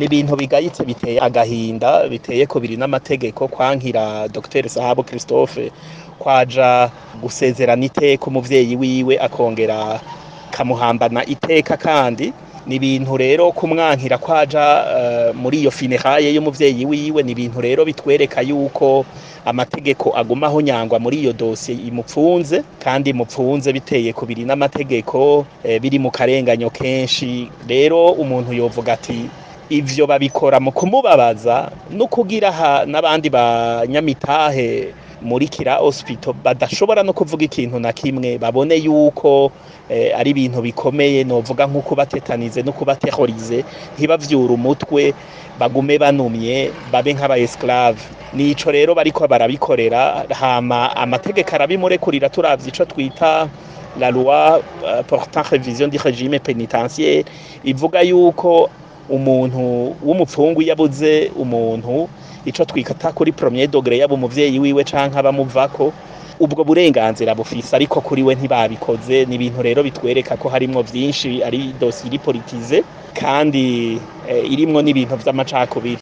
Ni ibintu bigayitse, biteye agahinda, biteye kubiri n'amategeko kwankira Dr Sahabu Christophe kwaja gusezerana iteka umuvyeyi wiwe, akongera kamuhambana iteka. Kandi ni ibintu rero kumwankira kwaja muri iyo funérailles y'umuvyeyi wiwe, ni ibintu rero bitwereka yuko amategeko agumaho nyangwa muri iyo dosiye imupfunze, kandi imupfunze biteye kubiri n'amategeko, biri mu karenganyo kenshi. Rero umuntu yovuga ati ivyo babikora mu kumubabaza no kugira n'abandi banyamitahe muri Kira Hospital badashobora no kuvuga ikintu na kimwe, babone yuko ari ibintu bikomeye, novuga nko kubatetanize no kubaterrorize, ntibavyure umutwe, bagume banumye, babe nk'aba esclave. Nico rero bariko barabikorera. Hama amategeko arabimurekurira. Turavye ico twita la loi portant révision du régime pénitentiaire, ivuga yuko umuntu w'umupfungu yabuze umuntu, ico twikata kuri premier degré, yaba umuvyeyi wiwe canke abamuvako, ubwo burenganzira bufise, ariko kuri we ntibabikoze. Ni ibintu rero bitwereka ko harimwo vyinshi, ari dossier iri politisée kandi irimwo n'ibintu vy'amacakubiri.